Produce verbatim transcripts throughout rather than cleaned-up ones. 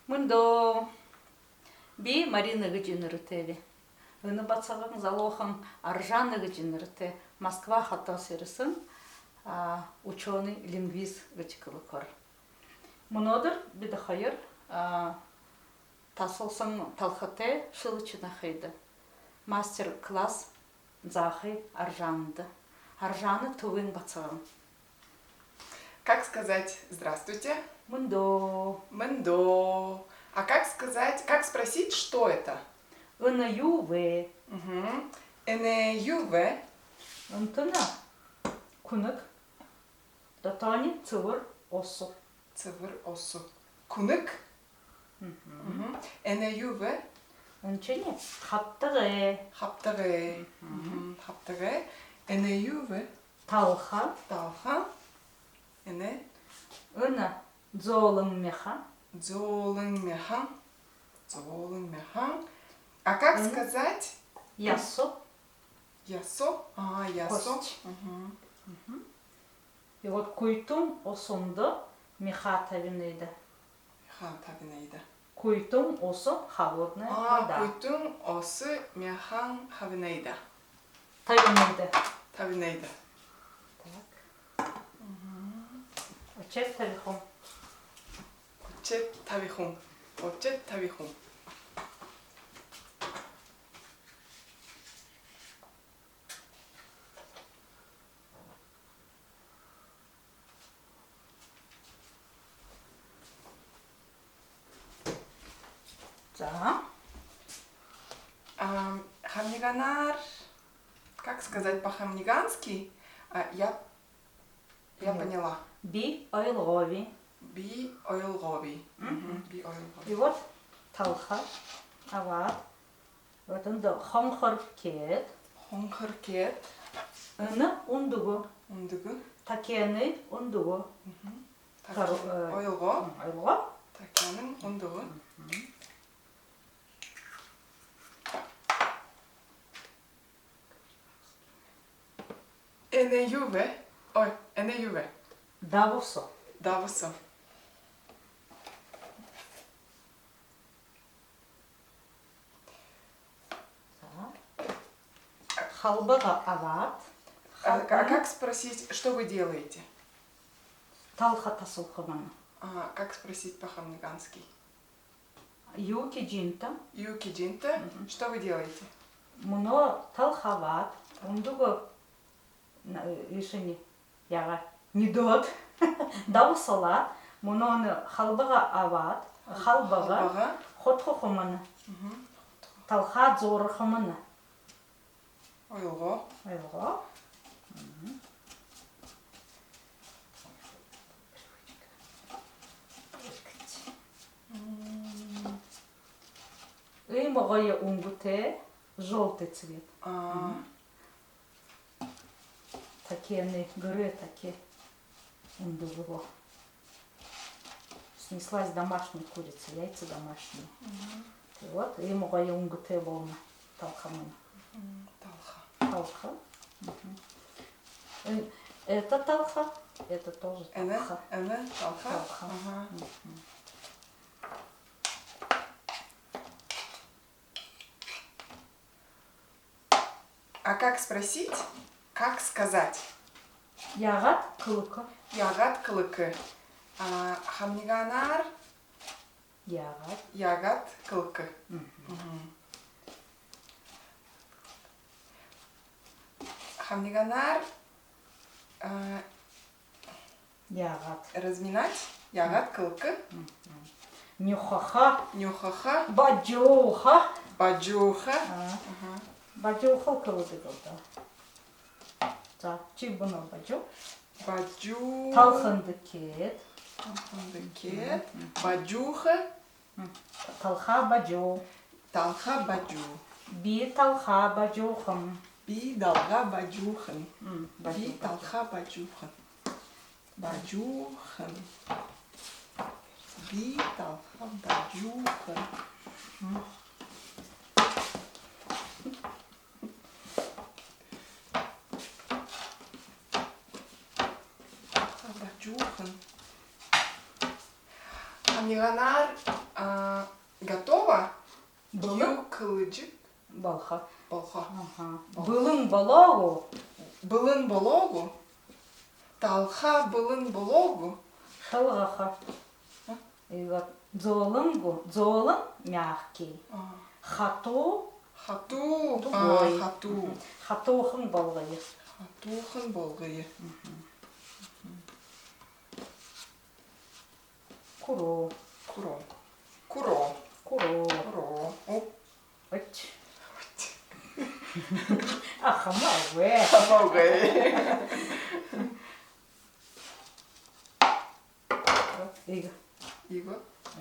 Мындоо би Марина Гыджинырытеви. Ыны бацаган залохан Аржана Гыджинырыте Москва хата сервисын ученый лингвист гычкылы кор. Мынодыр биде хайыр тасылсан талхате шылычына хейді. Мастер-класс Захы Аржанды. Аржаны тувын бацаган. Как сказать «здравствуйте»? Мындо. Мындо. А как сказать, как спросить, что это? Ына ю ве. Мгм. Эне ю ве. Ынтына. Кунак. Датани цывыр осу. Цывыр осу. Кунак. Мгм. Эне ю ве. Ынчыне. Хаптыгы. Хаптыгы. Мгм. Хаптыгы. Эне ю ве. Талха. Талха. Эне. Ына. Золың меха. Золың меха. Золың меха. А как сказать? Ясу. Ясо? А, ясо. Кость. Мгм. И вот куйтум осунду меха табинейда. Меха табинейда. Куйтум осу холодная А, вода. Куйтум осы меха табинейда. Табинейда. Табинейда. Так. Очет табихум. Очет табихум. Очет табихум. За. Ам, хамниганар, как сказать по-хамнигански? А, я, я Поняла. Поняла. Би ойлгови. Би ойлгови. Мгм, би ойлгови. И вот талха, аваат. Вот ында хонхор кет. Хонхор кет. Ыны ундугу. Ундугу. Такены ундугу. Мгм. Кару- Такен- э, Ойлго. Ойлго. Такенин ундугу. Эне юве. Ой, эне юве. Давусу. Давусу. Халбага аваат. А, а как спросить, что вы делаете? Талха тасылхыманы. А, как спросить по-хамнигански? Юки джинта. Юки джинта, что вы делаете? Муно талха аваат. Ундугу ишини яга нидот. Давусалаат. Мунону халбага аваат. Халбага. Халбага. Хотхохоманы. Мгм. Талха зорхоманы. Ойлго. Ойлго. Ый могое унгуте желтый цвет. А, Такие они, гыры такие. Ундугу. Снеслась домашняя курица, яйца домашние. И вот, ый могое унгуте болна. Талхамын. м, талха. Талха. Э, Это талха, это тоже Эне, талха. эне, талха. Талха. Ага. А как спросить? Как сказать? Ягат кылыкы. Ягат кылыкы. А, хамниганар Ягат. ягат кылыкы. Мгм. Хамниганар, а, Ягат. Разминать ягат кылыкы. Нюхаха. Нюхаха. Баджоха. Баджуха. А. Баджохал кылыды кылды. За, чибуна баджу. Баджу. Талхынды кет. Талхынды кет. Баджуха. Талха баджу. Талха баджу. Би талха баджохым. Би далга баджухан. М, Би баджу. талха баджухан. Баджухан. Би талха баджухан. Баджухан. Хамниганар А, готово. Былың. Ю кылыжык. Болха. Болха. Аха. Болха. Былың болоогу. Былың болоогу. Талха былың болоогу. Талгаха. А? И вот золыңгу. Золың мягкий. А. Хатуу. Хатуу. Тугой. А, хатуу. Хатуухан болгайы. Хатуухан болгайы. Куру. Куро. Куро. Куру. Куро. Оп. Оч. Ахама уэ. Ахама уэ. Иго. Иго.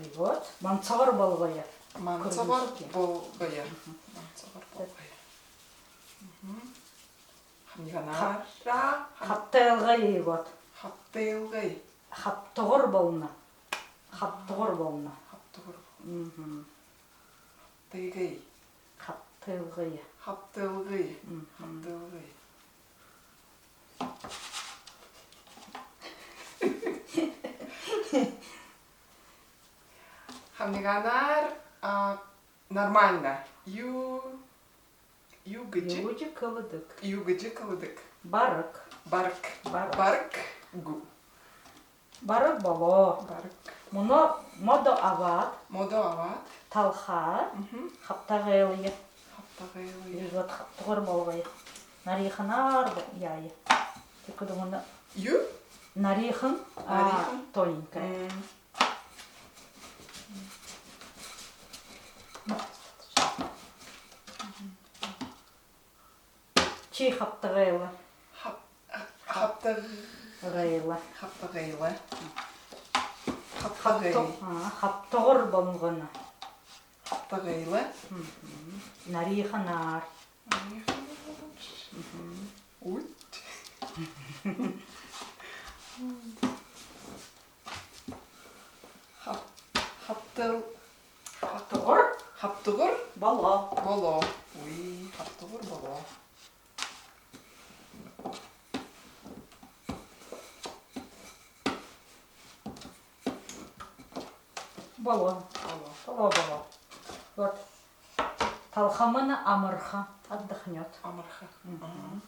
Иго. Мансагар болгая. Мансагар болгая. Мансагар болгая. Хамганара. Хаптайлгай иго. Хаптайлгай. Хаптогор болна. Хаптогор болна. Хаптогор. Мгм. Хаптыгый. Хаптылгый. Хаптылгый. Мгм. Хаптылгый. Хамниганар, а, нормально. Ю Югыжы. Югыжы кылыдык. Югыжы кылыдык. Барык. Барык. Барык. Барык. Гу. Барык боло. Барык. Муно модо аваат. Модо аваат. Талха. Мгм. Хаптагайлы. Хаптагайлы. Иргот хаптыгыр болгай. Нариханар яйы. Текудугуна. Ю? Нарихан. Нарихан. Тоненькая. М. Чи хаптыгайла. Хап-, хаптыг-, гайла. Хаптыгайла. Хаптыгай. Хапто-, а, хаптыгыр болганы. Хаптыгайла. Мгм. Нариханар. Нариханар. Мгм. Ут. Хап-, хаптыл-, хаптыгыр? Хаптыгыр? Боло. Боло. Уй, хаптыгыр боло. Боло. Боло. Боло, боло. Вот. Талхамыны амырха, отдохнёт. Амырха. Мгм.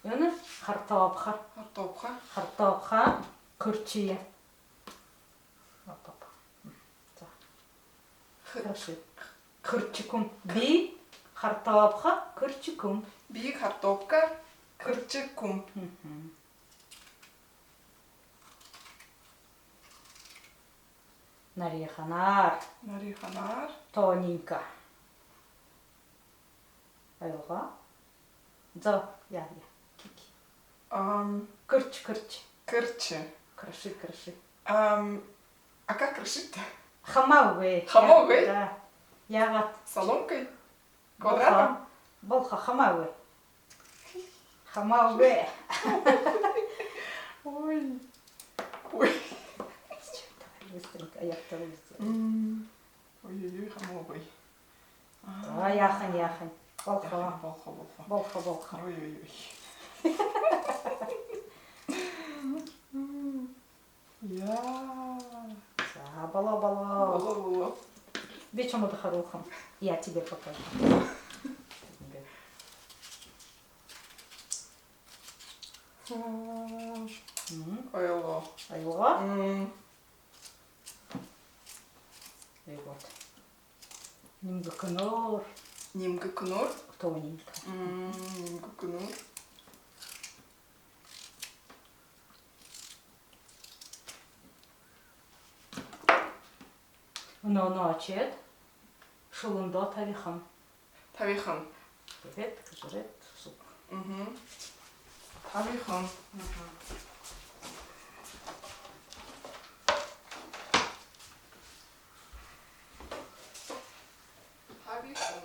Ага. Аны хартоопха. Хартоопха. Хартоопха кырчые. Оп, оп. М, за. Хы- Хорошо. Кырчыкум. Би хартоопха кырчыкум. Би хартоопка кырчыкум. Мгм. Нариханар. Нариханар. Тоненько. Айлга. Зо, я, я. Кики. Ам, кырч, кырч. Кырчы. Крыши, крыши. Ам, а как крышить-то? Хамаугай. Хамаугай? Да. Ягат. Соломкой? Квадратом? Болха, хамаугай. Хамаугай. Ой. Ой. Быстренько, аяктары быстренько. М. Ой-ой-ой, хамоогой. А, яхын, яхын. Болхо. Яхын, болхо, болхо. Болхо, болхо. Ой-ой-ой. Я. За, бала, бала. Бала, бала. Вечер мы дохорухом. Я тебе покажу. М. Ойло. Ойло. М. И вот. Нимгыкыныр. Нимгыкыныр? Тоненько. М, нимгыкыныр. Оно, оно ачет. Шылындо тавихан. Тавихан. Привет, жрет, суп. Мгм. Тавихан. Мгм. Тавихан.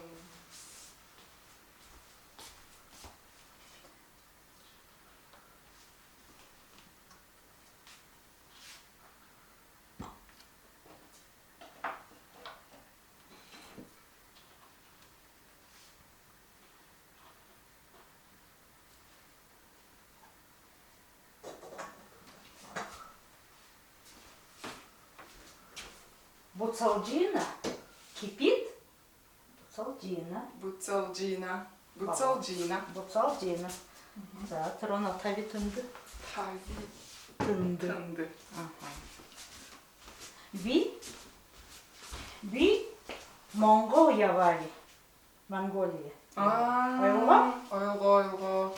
Буцалджина кипит. Буцалджина. Буцалджина. Буцалджина. Буцалджина. За, трон отави тынды. Тави Тынды. Тынды. Ага. Ви. Ви. Монгол явави. Монголия. Ойго? Ойго, ойго.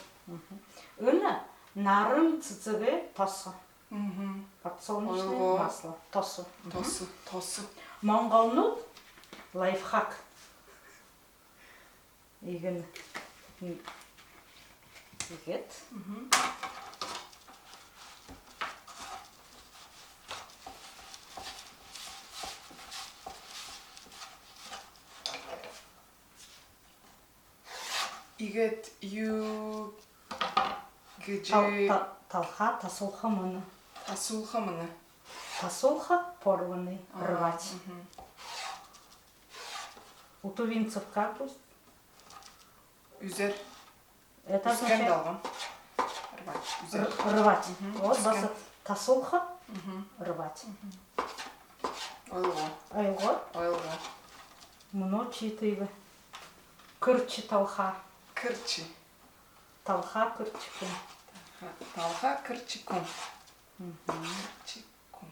Ына нарын цыцыгы тосу. Подсолнечное масло. Тосу. Тосу, тосу. Монголнут лайфхак. Игин. Игет. Игет ю Тал- гыжы та- Талха, тасулха мыны. Тасулха мыны. Тасулха порванный, рвать. Утувинцев как пусть? Үзер. Это означает далган. Рвать. Үзер. Рвать. Вот база тасулха, рвать. Ойго. Ойго. Ойго. Муну читыйбы. Кырчы талха. Кырчы. Талха кырчы кум. Талха кырчы кум. Кырчы кум.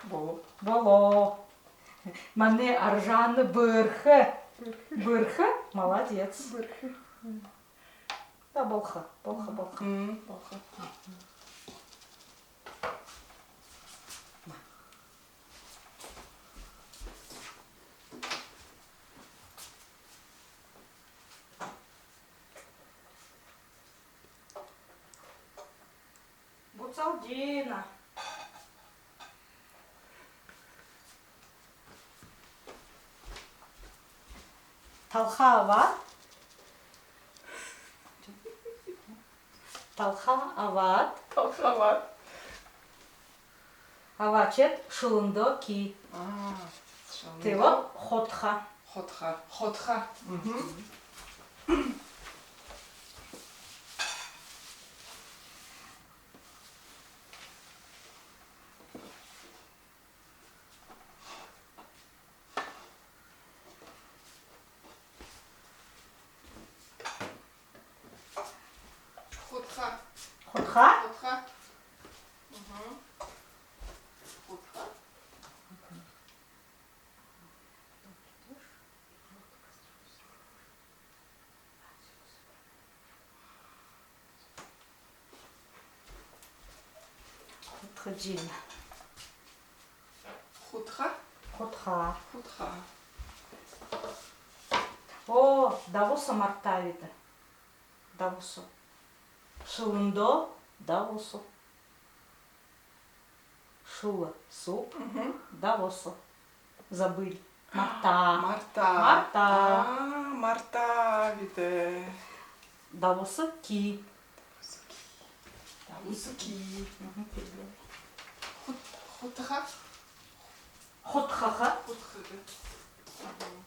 Боло. Боло. Маны аржааны бырхы. Бырхы. Молодец. Бырхы. Да, болха, болха, болха. Болха. Буцалдина. Талха аваат. Талха аваат. Талха аваат. Авачет шылындо ки. А, шылындо. Тево хотха. Хотха. Хотха. Мгм. Хутха. Хутха? Хутха. Мгм. Хутха. Хутхаджин. Хутха? Хутха. Хутха. О, давусу мартаавиды. Давусу. Шылындо давусу. Шылы, суп, мгм, давосу. Забыли. Марта. Марта. Марта. А, марта виде. Давосу ки. Давосу ки. Мгм, перевели. Хут-, хутха. Хутхаха. Хутхага. Мгм.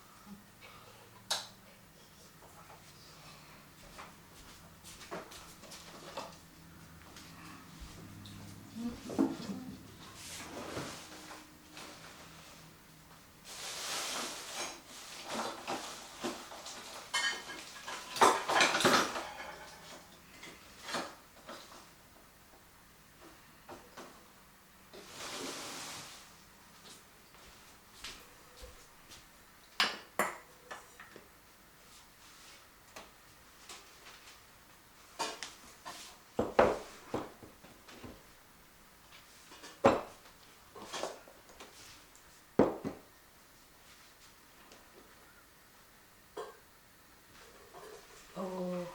О.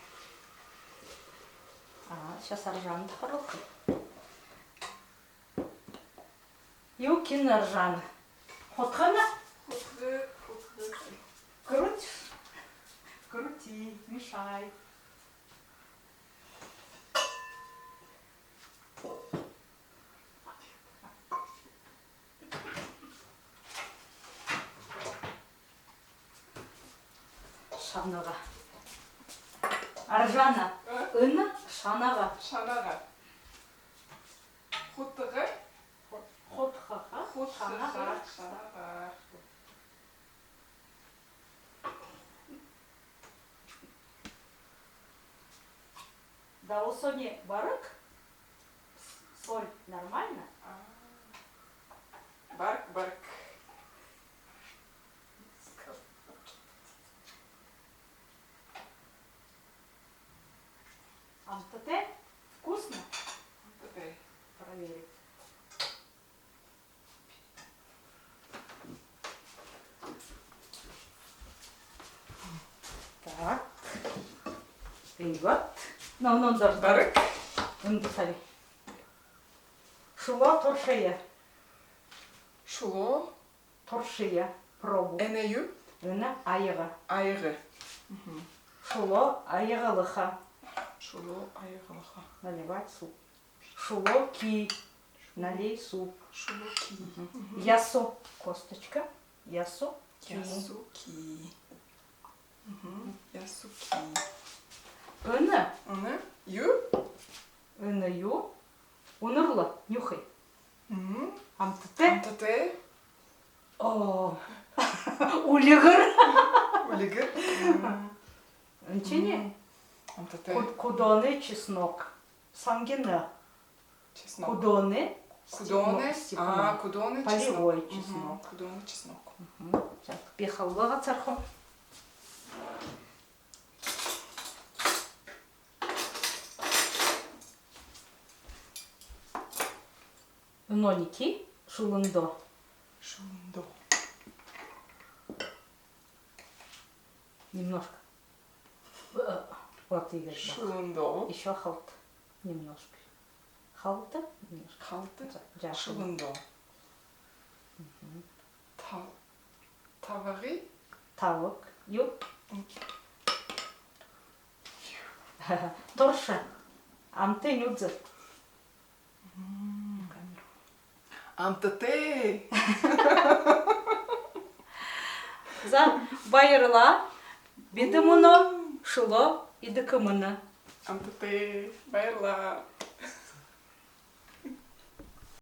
А, сейчас аржаан тахарылгы. Ю кин аржаан. Хотхана? Хотхы, хотхы. Круть. Крути, мешай. Шанага. Аржана. Ы? Ыны шанага. Шанага. Хутыгы. Хотхага. Хутыгы. Шанага. Шанага. Дауыл сони барык. Соль нормально? А. Барык, барык. Амтыте вкусно? Амтыте. Проверить. Так. Ыйгот. Но, но, дор. Барык. Ынды сари. Шуло торшея. Шуло. Торшея. Пробу. Энею. Ына айыга. Айыгы. Шуло айыгалыха. Шуло айыгалыха. Наливать суп. Шуло ки. Налей суп. Шуло ки. Ясу. Косточка. Ясу ки. Ясу ки. Ясу ки. Ына. Ына. Ю. Ына ю. Унурла. Нюхай. Амтыте. Амтыте. О. Улигыр. Улигыр. Ынчыне. Амтыте. Кудоны чеснок. Сангина. Чеснок. Кудоны. Кудоны. А, кудоны чеснок. Полевой чеснок. Кудоны чеснок. Бехаллага цархо. Ноники, шулундо. Шулундо. Немножко. Вот, Игорь. Шулундо. Еще халт. Немножко. Халты? Немножко. Халты. Жа-, жа-, шулундо. Мгм. Та-, тавагы? Тавык. Юк. Торша. Амты нюдзы. Амтыты. За, байырла. Биди муну шуло идики мыны. Амтыты. Байырла.